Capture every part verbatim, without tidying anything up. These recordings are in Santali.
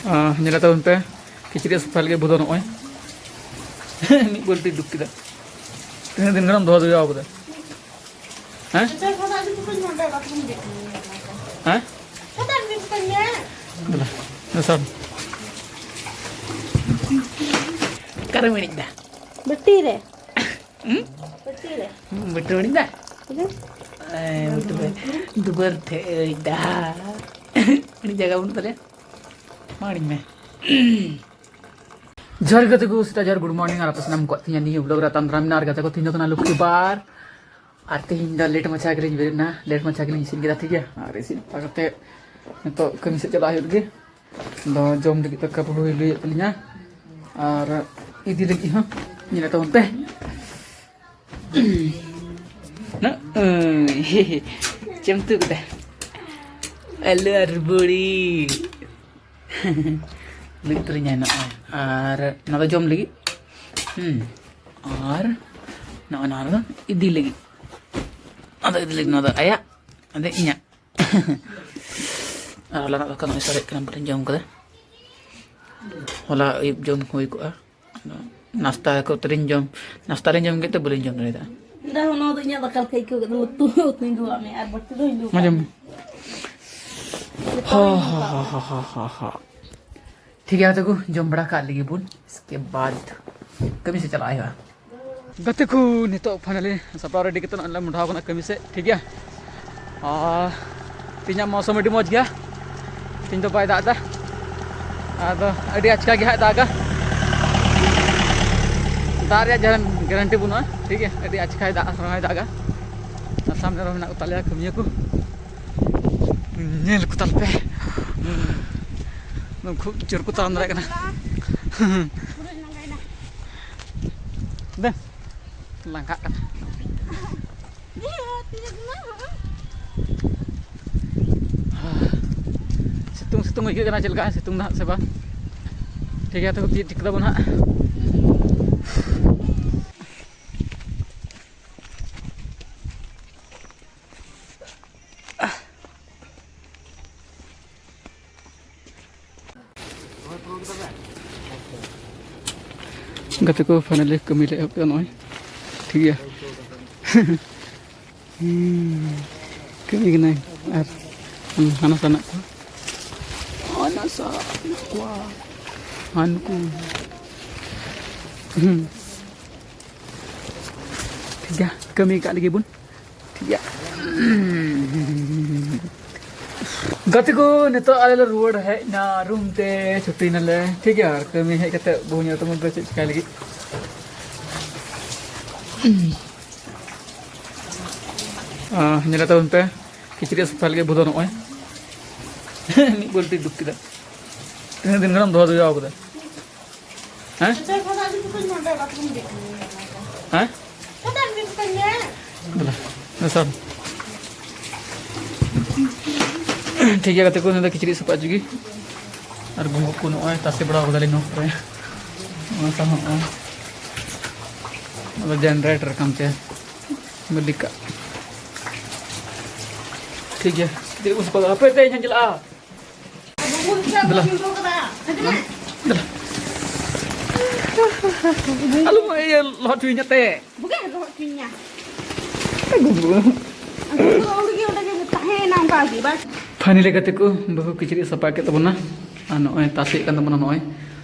ᱟᱸ, ᱧᱮᱞ ᱛᱟᱵᱚᱱ ᱯᱮ, ᱠᱤᱪᱨᱤᱡ ᱥᱟᱯᱷᱟ ᱞᱟᱹᱜᱤᱫ ᱵᱚᱫᱚᱞ ᱱᱚᱜᱼᱚᱭ᱾ ᱢᱤᱫ ᱵᱟᱹᱞᱴᱤ ᱫᱩᱠ ᱠᱮᱫᱟ᱾ ᱛᱤᱱᱟᱹᱜ ᱫᱤᱱ ᱜᱟᱱᱮᱢ ᱫᱚᱦᱚ ᱫᱚᱦᱚ ᱠᱟᱫᱟ? ᱦᱮᱸ? ᱦᱮᱸ? ᱫᱮᱞᱟ, ᱫᱮᱞᱟ ᱥᱟᱵ᱾ ᱚᱠᱟᱨᱮᱢ ᱮᱱᱮᱡ ᱫᱟ? ᱵᱟᱹᱴᱤ ᱨᱮ᱾ ᱦᱩᱸ? ᱵᱟᱹᱴᱤ ᱨᱮ᱾ ᱦᱩᱸ, ᱵᱟᱹᱴᱤ ᱨᱮᱢ ᱮᱱᱮᱡ ᱫᱟ? ᱦᱮᱸ᱾ ᱮ, ᱵᱟᱹᱴᱤ ᱨᱮ᱾ ᱫᱩᱣᱟᱹᱨ ᱴᱷᱮᱡ ᱮᱱᱮᱡ ᱫᱟ᱾ ᱟᱹᱰᱤ ᱡᱟᱭᱜᱟ ᱵᱟᱹᱱᱩᱜ ᱛᱟᱞᱮᱭᱟ᱾ ᱢᱟ ᱮᱱᱮᱡ ᱢᱮ᱾ ᱡᱚᱦᱟᱨ ᱜᱟᱛᱮ ᱠᱚ, ᱥᱮᱛᱟᱜ ᱡᱚᱦᱟᱨ, good morning, ᱟᱨ ᱟᱯᱮ ᱥᱟᱱᱟᱢ ᱠᱚᱣᱟᱜ ᱛᱮᱦᱮᱧᱟᱜ ᱱᱤᱭᱟᱹ vlog ᱨᱮ ᱟᱛᱟᱝ ᱫᱟᱨᱟᱢ ᱢᱮᱱᱟᱜᱼᱟ᱾ ᱟᱨ ᱜᱟᱛᱮ ᱠᱚ, ᱛᱮᱦᱮᱧ ᱫᱚ ᱠᱟᱱᱟ ᱞᱚᱠᱠᱷᱤ ᱵᱟᱨ, ᱟᱨ ᱛᱮᱦᱮᱧ ᱫᱚ late ᱢᱟᱪᱷᱟ ᱜᱮᱞᱤᱧ ᱵᱮᱨᱮᱫ ᱮᱱᱟ, late ᱢᱟᱪᱷᱟ ᱜᱮᱞᱤᱧ ᱤᱥᱤᱱ ᱠᱮᱫᱟ, ᱴᱷᱤᱠ ᱜᱮᱭᱟ᱾ ᱟᱨ ᱤᱥᱤᱱ ᱵᱟᱲᱟ ᱠᱟᱛᱮ ᱱᱤᱛᱚᱜ ᱠᱟᱹᱢᱤ ᱥᱮᱫ ᱪᱟᱞᱟᱜ ᱦᱩᱭᱩᱜ ᱞᱟᱹᱜᱤᱫ᱾ ᱫᱚ ᱡᱚᱢ ᱞᱟᱹᱜᱤᱫ ᱫᱟᱠᱟ ᱵᱟᱹᱦᱩᱭ ᱞᱟᱹᱭᱮᱫ ᱛᱟᱹᱞᱤᱧᱟ, ᱟᱨ ᱤᱫᱤ ᱞᱟᱹᱜᱤᱫ ᱦᱚᱸ ᱧᱮᱞ ᱛᱟᱵᱚᱱ ᱯᱮ᱾ ᱱᱚᱜᱼᱚᱭ, ᱪᱮᱢᱛᱩ ᱠᱮᱫᱟ᱾ ᱟᱹᱞᱩ ᱟᱨ ᱵᱩᱲᱤ᱾ ᱞᱟᱹᱭ ᱩᱛᱟᱹᱨᱤᱧᱟᱭ ᱱᱚᱜᱼᱚᱭ᱾ ᱟᱨ ᱱᱚᱣᱟ ᱫᱚ ᱡᱚᱢ ᱞᱟᱹᱜᱤᱫ᱾ ᱦᱩᱸ᱾ ᱟᱨ ᱱᱚᱜᱼᱚᱭ ᱱᱚᱣᱟ ᱫᱚ ᱤᱫᱤ ᱞᱟᱹᱜᱤᱫ᱾ ᱱᱚᱣᱟ ᱫᱚ ᱤᱫᱤ ᱞᱟᱹᱜᱤᱫ, ᱱᱚᱣᱟ ᱫᱚ ᱟᱭᱟᱜ, ᱱᱚᱣᱟ ᱫᱚ ᱤᱧᱟᱹᱜ᱾ ᱟᱨ ᱦᱚᱞᱟᱱᱟᱜ ᱫᱟᱠᱟ ᱱᱚᱜᱼᱚᱭ ᱥᱟᱨᱮᱡ ᱠᱟᱱᱟ, ᱵᱟᱹᱞᱤᱧ ᱡᱚᱢ ᱠᱟᱫᱟ᱾ ᱦᱚᱞᱟ ᱟᱹᱭᱩᱵ ᱡᱚᱢ ᱦᱩᱭ ᱠᱚᱜᱼᱟ᱾ ᱱᱟᱥᱛᱟ ᱠᱚ ᱛᱟᱹᱞᱤᱧ ᱡᱚᱢ, ᱱᱟᱥᱛᱟ ᱞᱤᱧ ᱡᱚᱢ ᱠᱮᱫ ᱛᱮ ᱵᱟᱹᱞᱤᱧ ᱡᱚᱢ ᱫᱟᱲᱮᱭᱟᱫᱟ᱾ ᱫᱟ, ᱱᱚᱣᱟ ᱫᱚ ᱤᱧᱟᱜ ᱫᱟᱠᱟ ᱞᱮᱠᱟ ᱟᱹᱭᱠᱟᱹᱣ ᱠᱮᱫᱟ, ᱩᱛᱩ, ᱩᱛᱩᱧ ᱫᱚᱦᱚ ᱟᱜ ᱢᱮ ᱟᱨ ᱵᱟᱹᱴᱤ ᱫᱚ ᱤᱧ ᱫᱚᱦᱚ ᱢᱟ ᱠᱟᱜ ᱡᱚᱢ ᱢᱮ᱾ ᱢᱮ᱾ ᱦᱚ, ᱦᱚ, ᱦᱚ, ᱦᱚ, ᱦᱚ, ᱦᱚ᱾ ᱴᱷᱤᱠ ᱜᱮᱭᱟ, ᱛᱟᱠᱚ ᱡᱚᱢ ᱵᱟᱲᱟ ᱠᱟᱜ ᱞᱮᱜᱮ ᱵᱚᱱ, ᱤᱥᱠᱮ ᱵᱟᱫ ᱠᱟᱹᱢᱤ ᱥᱮᱫ ᱪᱟᱞᱟᱜ ᱦᱩᱭᱩᱜᱼᱟ᱾ ᱜᱟᱛᱮ ᱠᱚ, ᱱᱤᱛᱚᱜ finally ᱥᱟᱯᱲᱟᱣ ready ᱠᱟᱛᱮ ᱱᱚᱜᱼᱚᱭ ᱞᱮ ᱢᱚᱰᱷᱟᱣ ᱠᱟᱱᱟ ᱠᱟᱹᱢᱤ ᱥᱮᱫ, ᱴᱷᱤᱠ ᱜᱮᱭᱟ᱾ ᱟᱨ ᱛᱮᱦᱮᱧᱟᱜ ᱢᱳᱥᱚᱢ ᱟᱹᱰᱤ ᱢᱚᱡᱽ ᱜᱮᱭᱟ, ᱛᱮᱦᱮᱧ ᱫᱚ ᱵᱟᱭ ᱫᱟᱜ ᱮᱫᱟ᱾ ᱟᱫᱚ ᱟᱹᱰᱤ ᱟᱪᱠᱟ ᱜᱮ ᱦᱟᱸᱜ ᱫᱟᱜᱟ, ᱫᱟᱜ ᱨᱮᱭᱟᱜ ᱡᱟᱦᱟᱱ guarantee ᱵᱟᱹᱱᱩᱜᱼᱟ, ᱴᱷᱤᱠ ᱜᱮᱭᱟ᱾ ᱟᱹᱰᱤ ᱟᱪᱠᱟᱭ ᱫᱟᱜ ᱨᱚᱦᱚᱭ ᱫᱟᱜᱟ᱾ ᱟᱨ ᱥᱟᱢᱱᱮ ᱨᱮ ᱢᱮᱱᱟᱜ ᱠᱚ ᱛᱟᱞᱮᱭᱟ ᱠᱟᱹᱢᱤᱭᱟᱹ ᱠᱚ, ᱧᱮᱞ ᱠᱚ ᱛᱟᱞ ᱯᱮ᱾ ᱠᱷᱩᱵ ᱡᱳᱨ ᱠᱚ ᱛᱟᱲᱟᱢ ᱫᱟᱲᱮᱭᱟᱜ ᱠᱟᱱᱟ᱾ ᱫᱮ, ᱞᱟᱸᱜᱟᱜ ᱠᱟᱱᱟ᱾ ᱥᱤᱛᱩᱝ, ᱥᱤᱛᱩᱝ ᱟᱹᱭᱠᱟᱹᱜ ᱠᱟᱱᱟ, ᱪᱮᱫ ᱞᱮᱠᱟ ᱥᱤᱛᱩᱝ ᱫᱟ ᱦᱟᱸᱜ ᱥᱮ ᱵᱟᱝ? ᱴᱷᱤᱠ ᱜᱮᱭᱟ, ᱛᱚᱵᱮ ᱛᱤᱭᱳᱜ ᱴᱷᱤᱠ ᱠᱟᱫᱟ ᱵᱚᱱ ᱦᱟᱸᱜ᱾ ᱜᱟᱛᱮ ᱠᱚ, finally ᱠᱟᱹᱢᱤ ᱞᱮ ᱮᱦᱚᱵ ᱠᱮᱫᱟ ᱱᱚᱜᱼᱚᱭ᱾ ᱴᱷᱤᱠ ᱜᱮᱭᱟ᱾ ᱦᱩᱸ, ᱠᱟᱹᱢᱤ ᱠᱟᱱᱟᱭ᱾ ᱟᱨ ᱦᱟᱱᱟ ᱥᱟ ᱢᱮᱱᱟᱜ ᱠᱚᱣᱟ, ᱦᱟᱱᱟ ᱥᱟ ᱢᱮᱱᱟᱜ ᱠᱚᱣᱟ, ᱦᱟᱱᱠᱩ᱾ ᱦᱩᱸ, ᱴᱷᱤᱠ ᱜᱮᱭᱟ, ᱠᱟᱹᱢᱤ ᱠᱟᱜ ᱞᱮᱜᱮ ᱵᱚᱱ᱾ ᱴᱷᱤᱠ ᱜᱮᱭᱟ᱾ ᱜᱟᱛᱮ ᱠᱚ, ᱱᱤᱛᱚᱜ ᱟᱞᱮ ᱞᱮ ᱨᱩᱣᱟᱹᱲ ᱦᱮᱡ ᱮᱱᱟ ᱨᱩᱢ ᱛᱮ, ᱪᱷᱩᱴᱤ ᱱᱟᱞᱮ᱾ ᱴᱷᱤᱠ ᱜᱮᱭᱟ, ᱟᱨ ᱠᱟᱹᱢᱤ ᱦᱮᱡ ᱠᱟᱛᱮ ᱵᱟᱹᱦᱩ ᱧᱮᱞ ᱛᱟᱵᱚᱱ ᱯᱮ ᱪᱮᱫ ᱪᱤᱠᱟᱭ ᱞᱟᱹᱜᱤᱫ᱾ ᱟᱸ, ᱧᱮᱞ ᱛᱟᱵᱚᱱ ᱯᱮ, ᱠᱤᱪᱨᱤᱡ ᱥᱟᱯᱷᱟ ᱞᱟᱹᱜᱤᱫ ᱵᱚᱫᱚᱞ ᱱᱚᱜᱼᱚᱭ᱾ ᱢᱤᱫ ᱵᱟᱹᱞᱴᱤ ᱫᱩᱠ ᱠᱮᱫᱟ᱾ ᱛᱤᱱᱟᱹᱜ ᱫᱤᱱ ᱜᱟᱱᱮᱢ ᱫᱚᱦᱚ ᱫᱚᱦᱚ ᱠᱟᱫᱟ? ᱦᱮᱸ? ᱦᱮᱸ? ᱫᱮᱞᱟ, ᱫᱮᱞᱟ ᱥᱟᱵ᱾ ᱴᱷᱤᱠ ᱜᱮᱭᱟ ᱜᱟᱛᱮ ᱠᱚ, ᱱᱤᱭᱟᱹ ᱫᱚ ᱠᱤᱪᱨᱤᱡ ᱥᱟᱯᱷᱟ ᱦᱚᱪᱚ ᱜᱮ᱾ ᱟᱨ ᱜᱚᱸᱜᱚᱜ ᱠᱚ ᱱᱚᱜᱼᱚᱭ ᱛᱟᱥᱮ ᱵᱟᱲᱟ ᱠᱟᱫᱟᱞᱤᱧ ᱱᱚᱣᱟ ᱠᱚᱨᱮ᱾ ᱱᱚᱜᱼᱚᱭ ᱥᱟᱦᱟᱱ ᱱᱚᱜᱼᱚᱭ᱾ ᱚᱱᱟ ᱫᱚ generator ᱠᱟᱱ ᱛᱟᱭᱟ᱾ ᱢᱟᱹᱞᱤᱠᱟᱜ᱾ ᱴᱷᱤᱠ ᱜᱮᱭᱟ᱾ ᱠᱤᱪᱨᱤᱡ ᱠᱚ ᱥᱟᱯᱷᱟ ᱠᱟᱫᱟ᱾ ᱦᱟᱯᱮ ᱛᱮ ᱤᱧ ᱦᱚᱧ ᱪᱟᱞᱟᱜᱼᱟ᱾ ᱫᱮᱞᱟ᱾ ᱫᱮᱞᱟ᱾ ᱟᱞᱚᱢ ᱤᱭᱟᱹ ᱞᱚᱦᱚᱫ ᱦᱚᱪᱚᱭᱤᱧᱟ ᱛᱮ᱾ ᱵᱩᱜᱮ ᱞᱚᱦᱚᱫ ᱦᱚᱪᱚᱭᱤᱧᱟ᱾ ᱜᱩᱜᱩ᱾ ᱟᱫᱚ ᱚᱸᱰᱮ ᱜᱮ, ᱚᱸᱰᱮ ᱜᱮ ᱛᱟᱦᱮᱸᱭᱮᱱᱟ ᱚᱱᱠᱟ ᱜᱮ, ᱵᱟᱥ᱾ Finally ᱜᱟᱛᱮ ᱠᱚ, ᱵᱟᱹᱦᱩ ᱠᱤᱪᱨᱤᱡ ᱥᱟᱯᱷᱟ ᱠᱮᱫ ᱛᱟᱵᱚᱱᱟ᱾ ᱟᱨ ᱱᱚᱜᱼᱚᱭ ᱛᱟᱥᱮᱜ ᱠᱟᱱ ᱛᱟᱵᱚᱱᱟ ᱱᱚᱜᱼᱚᱭ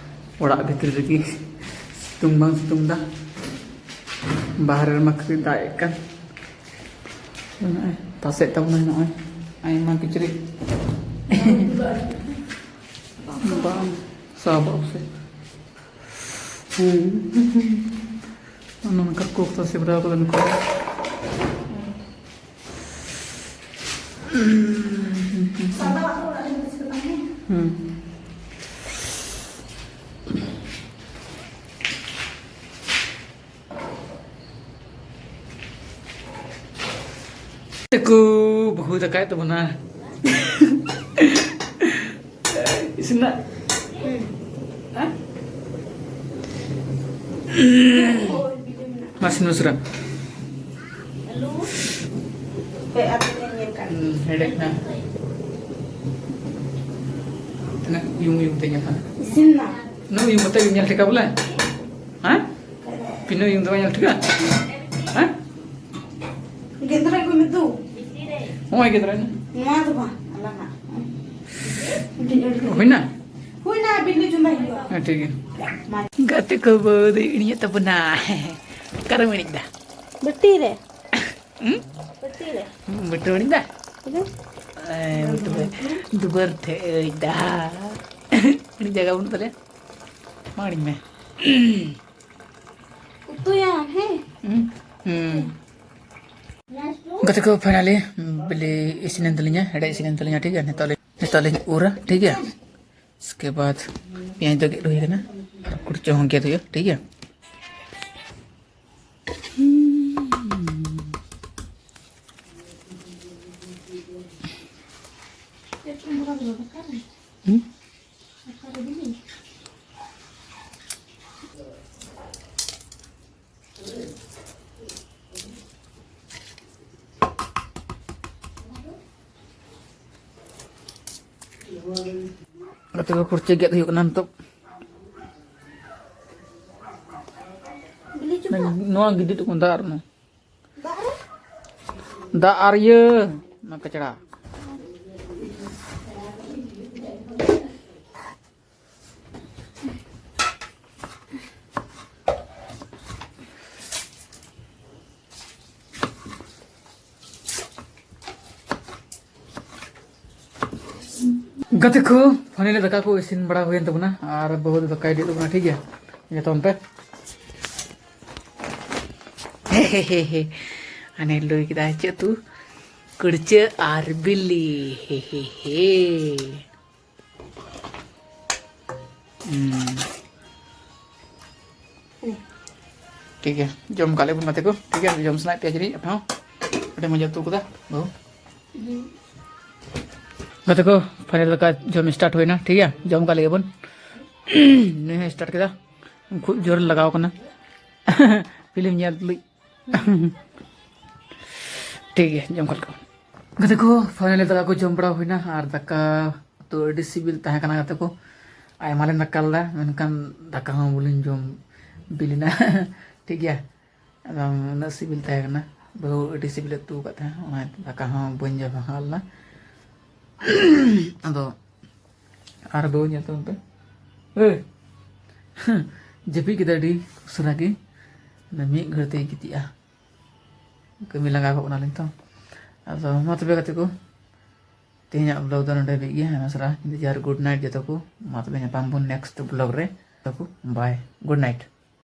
ᱚᱲᱟᱜ ᱵᱷᱤᱛᱨᱤ ᱨᱮᱜᱮ᱾ ᱥᱤᱛᱩᱝ ᱵᱟᱝ ᱥᱤᱛᱩᱝ ᱫᱟ, ᱵᱟᱦᱨᱮ ᱨᱮᱢᱟ ᱠᱷᱟᱹᱞᱤ ᱫᱟᱜ ᱮᱫ ᱠᱟᱱ᱾ ᱱᱚᱜᱼᱚᱭ ᱛᱟᱥᱮᱜ ᱛᱟᱵᱚᱱᱟᱭ ᱱᱚᱜᱼᱚᱭ ᱟᱭᱢᱟ ᱠᱤᱪᱨᱤᱡ᱾ ᱵᱟᱝ ᱥᱟᱵᱚᱜ ᱥᱮ᱾ ᱦᱩᱸ᱾ ᱱᱚᱝᱠᱟ ᱠᱚ ᱛᱟᱥᱮ ᱵᱟᱲᱟ ᱠᱟᱫᱟ ᱱᱩᱠᱩ᱾ ᱦᱩᱸ᱾ ᱛᱟᱠᱚ ᱵᱟᱹᱦᱩ ᱫᱟᱠᱟᱭᱮᱫ ᱛᱟᱵᱚᱱᱟ᱾ ᱤᱥᱤᱱ ᱱᱟ? ᱦᱮᱸ? ᱢᱟ ᱥᱤᱱ ᱩᱥᱟᱹᱨᱟ᱾ ᱦᱮᱰᱮᱡ ᱱᱟ᱾ ᱩᱭᱩᱝ ᱩᱭᱩᱝ ᱛᱮ ᱧᱮᱞ ᱠᱟᱱᱟ᱾ ᱤᱥᱤᱱ ᱱᱟ᱾ ᱩᱱᱟᱹᱜ ᱩᱭᱩᱝ ᱠᱟᱛᱮ ᱜᱮᱢ ᱧᱮᱞ ᱴᱷᱤᱠᱟ ᱵᱚᱞᱮ? ᱦᱮᱸ? ᱛᱤᱱᱟᱹᱜ ᱩᱭᱩᱝ ᱫᱚ ᱵᱟᱝ ᱧᱮᱞ ᱴᱷᱤᱠᱟ? ᱦᱮᱸ? ᱜᱮᱸᱫᱽᱨᱮᱡ ᱠᱚ ᱢᱤᱫ ᱫᱩ᱾ ᱱᱚᱜᱼᱚᱭ ᱜᱮᱸᱫᱽᱨᱮᱡ ᱱᱟ᱾ ᱱᱚᱣᱟ ᱫᱚ ᱵᱟᱝ, ᱟᱞᱟᱝᱟᱜ᱾ ᱦᱩᱭᱱᱟ? ᱦᱩᱭᱱᱟ, ᱵᱤᱞᱤ ᱪᱚᱸᱫᱟᱭ ᱦᱩᱭᱩᱜᱼᱟ᱾ ᱦᱮᱸ, ᱴᱷᱤᱠ ᱜᱮᱭᱟ᱾ ᱢᱟ᱾ ᱜᱟᱛᱮ ᱠᱚ ᱵᱟᱹᱫ ᱤᱧ ᱮ ᱛᱟᱵᱚᱱᱟ᱾ ᱚᱠᱟᱨᱮᱢ ᱮᱱᱮᱡ ᱫᱟ? ᱵᱟᱹᱴᱤ ᱨᱮ᱾ ᱦᱩᱸ? ᱵᱟᱹᱴᱤ ᱨᱮ᱾ ᱵᱟᱹᱴᱤ ᱮᱱᱮᱡ ᱫᱟ? ᱪᱮᱫᱟᱜ? ᱮ, ᱵᱟᱹᱴᱤ ᱨᱮ᱾ ᱫᱩᱵᱟᱹᱨ ᱴᱷᱮᱡ ᱮᱱᱮᱡ ᱫᱟ᱾ ᱟᱹᱰᱤ ᱡᱟᱭᱜᱟ ᱵᱟᱹᱱᱩᱜ ᱛᱟᱞᱮᱭᱟ᱾ ᱢᱟ ᱮᱱᱮᱡ ᱢᱮ᱾ ᱩᱛᱩᱭᱟᱢ, ᱦᱮᱸ? ᱦᱩᱸ? ᱦᱩᱸ᱾ ᱜᱟᱛᱮ ᱠᱚ, finally ᱵᱤᱞᱤ ᱤᱥᱤᱱᱮᱱ ᱛᱟᱹᱞᱤᱧᱟ, ᱦᱮᱰᱮᱡ ᱤᱥᱤᱱᱮᱱ ᱛᱟᱹᱞᱤᱧᱟ, ᱴᱷᱤᱠ ᱜᱮᱭᱟ? ᱱᱤᱛᱚᱜ ᱞᱤᱧ, ᱱᱤᱛᱚᱜ ᱞᱤᱧ ᱩᱨᱟ, ᱴᱷᱤᱠ ᱜᱮᱭᱟ? ᱤᱥᱠᱮ ᱵᱟᱫ ᱯᱮᱸᱭᱟᱡᱽ ᱫᱚ ᱜᱮᱫ ᱦᱩᱭ ᱠᱟᱱᱟ ᱟᱨ ᱠᱩᱲᱪᱟᱹ ᱦᱚᱸ ᱜᱮᱫ ᱦᱩᱭᱩᱜᱼᱟ, ᱴᱷᱤᱠ ᱜᱮᱭᱟ? ᱦᱩᱸ? ᱜᱟᱛᱮ ᱠᱚ, ᱠᱩᱲᱪᱟᱹ ᱜᱮᱫ ᱦᱩᱭᱩᱜ ᱠᱟᱱᱟ ᱱᱤᱛᱚᱜ᱾ ᱵᱤᱞᱤ ᱪᱚᱸᱫᱟ? ᱱᱚᱣᱟ ᱜᱤᱰᱤ ᱦᱚᱴᱚ ᱠᱟᱜ ᱢᱮ ᱫᱟᱜ ᱨᱮ᱾ ᱫᱟᱜ ᱨᱮ? ᱫᱟᱜ ᱟᱨ ᱤᱭᱟᱹ, ᱚᱱᱟ ᱠᱟᱪᱲᱟ᱾ ᱜᱟᱛᱮ ᱠᱚ, finally ᱫᱟᱠᱟ ᱠᱚ ᱤᱥᱤᱱ ᱵᱟᱲᱟ ᱦᱩᱭᱮᱱ ᱛᱟᱵᱚᱱᱟ ᱟᱨ ᱵᱟᱹᱦᱩ ᱫᱚ ᱫᱟᱠᱟᱭ ᱤᱫᱤᱭᱮᱫ ᱛᱟᱵᱚᱱᱟ, ᱴᱷᱤᱠ ᱜᱮᱭᱟ? ᱧᱮᱞ ᱛᱟᱵᱚᱱ ᱯᱮ᱾ ᱦᱮ ᱦᱮ ᱦᱮ ᱦᱮ᱾ ᱦᱟᱱᱮ ᱞᱟᱹᱭ ᱠᱮᱫᱟ ᱪᱮᱫ ᱩᱛᱩ? ᱠᱩᱲᱪᱟᱹ ᱟᱨ ᱵᱤᱞᱤ᱾ ᱦᱮ ᱦᱮ ᱦᱮ᱾ ᱦᱩᱸ᱾ ᱴᱷᱤᱠ ᱜᱮᱭᱟ, ᱡᱚᱢ ᱠᱟᱜ ᱞᱮᱵᱚᱱ ᱜᱟᱛᱮ ᱠᱚ, ᱴᱷᱤᱠ ᱜᱮᱭᱟ? ᱡᱚᱢ ᱥᱟᱱᱟᱭᱮᱫ ᱯᱮᱭᱟ ᱡᱟᱹᱱᱤᱡ ᱟᱯᱮ ᱦᱚᱸ᱾ ᱟᱹᱰᱤ ᱢᱚᱡᱽ ᱩᱛᱩ ᱠᱟᱫᱟ ᱵᱟᱹᱦᱩ᱾ ᱜᱟᱛᱮ ᱠᱚ, final ᱫᱟᱠᱟ ᱡᱚᱢ start ᱦᱩᱭᱱᱟ, ᱴᱷᱤᱠ ᱜᱮᱭᱟ? ᱡᱚᱢ ᱠᱟᱜ ᱞᱮᱜᱮ ᱵᱚᱱ᱾ ᱱᱩᱭ ᱦᱚᱸ start ᱠᱮᱫᱟ, ᱠᱷᱩᱵ ᱡᱳᱨ ᱞᱟᱜᱟᱣ ᱠᱟᱱᱟ᱾ film ᱧᱮᱞ ᱛᱩᱞᱩᱡ᱾ ᱴᱷᱤᱠ ᱜᱮᱭᱟ, ᱡᱚᱢ ᱠᱟᱜ ᱞᱮᱠᱟ᱾ ᱜᱟᱛᱮ ᱠᱚ, finally ᱫᱟᱠᱟ ᱠᱚ ᱡᱚᱢ ᱵᱟᱲᱟ ᱦᱩᱭᱱᱟ ᱟᱨ ᱫᱟᱠᱟ ᱛᱚ ᱟᱹᱰᱤ ᱥᱤᱵᱤᱞ ᱛᱟᱦᱮᱸ ᱠᱟᱱᱟ ᱜᱟᱛᱮ ᱠᱚ᱾ ᱟᱭᱢᱟ ᱞᱮ ᱫᱟᱠᱟ ᱞᱮᱫᱟ, ᱢᱮᱱᱠᱷᱟᱱ ᱫᱟᱠᱟ ᱦᱚᱸ ᱵᱟᱹᱞᱤᱧ ᱡᱚᱢ ᱵᱤᱞᱤᱱᱟ᱾ ᱴᱷᱤᱠ ᱜᱮᱭᱟ, ᱮᱠᱫᱚᱢ ᱩᱱᱟᱹᱜ ᱥᱤᱵᱤᱞ ᱛᱟᱦᱮᱸ ᱠᱟᱱᱟ, ᱵᱟᱹᱦᱩ ᱟᱹᱰᱤ ᱥᱤᱵᱤᱞᱮ ᱩᱛᱩ ᱟᱠᱟᱫ ᱛᱟᱦᱮᱸᱫ, ᱚᱱᱟ ᱫᱟᱠᱟ ᱦᱚᱸ ᱵᱟᱹᱧ ᱡᱚᱢ ᱦᱟᱛᱟᱣ ᱞᱮᱫᱟ᱾ ᱟᱫᱚ ᱟᱨ ᱵᱟᱹᱦᱩ ᱧᱮᱞ ᱛᱟᱵᱚᱱ ᱯᱮ, ᱮᱭ! ᱡᱟᱹᱯᱤᱫ ᱠᱮᱫᱟ ᱟᱹᱰᱤ ᱩᱥᱟᱹᱨᱟ ᱜᱮ, ᱢᱤᱫ ᱜᱷᱟᱹᱲᱤᱡ ᱛᱮᱧ ᱜᱤᱛᱤᱡᱼᱟ, ᱠᱟᱹᱢᱤ ᱞᱟᱸᱜᱟ ᱠᱚᱜ ᱠᱟᱱᱟᱞᱤᱧ ᱛᱚ᱾ ᱟᱫᱚ ᱢᱟ ᱛᱚᱵᱮ ᱜᱟᱛᱮ ᱠᱚ, ᱛᱮᱦᱮᱧᱟᱜ vlog ᱫᱚ ᱱᱚᱰᱮ ᱦᱟᱹᱵᱤᱡ ᱜᱮ᱾ ᱟᱭᱢᱟ ᱥᱟᱨᱦᱟᱣ, ᱧᱤᱫᱟᱹ ᱡᱚᱦᱟᱨ, good night ᱡᱚᱛᱚ ᱠᱚ᱾ ᱢᱟ ᱛᱚᱵᱮ ᱧᱟᱯᱟᱢ ᱵᱚᱱ next vlog ᱨᱮ᱾ ᱡᱚᱛᱚ ᱠᱚ bye, good night᱾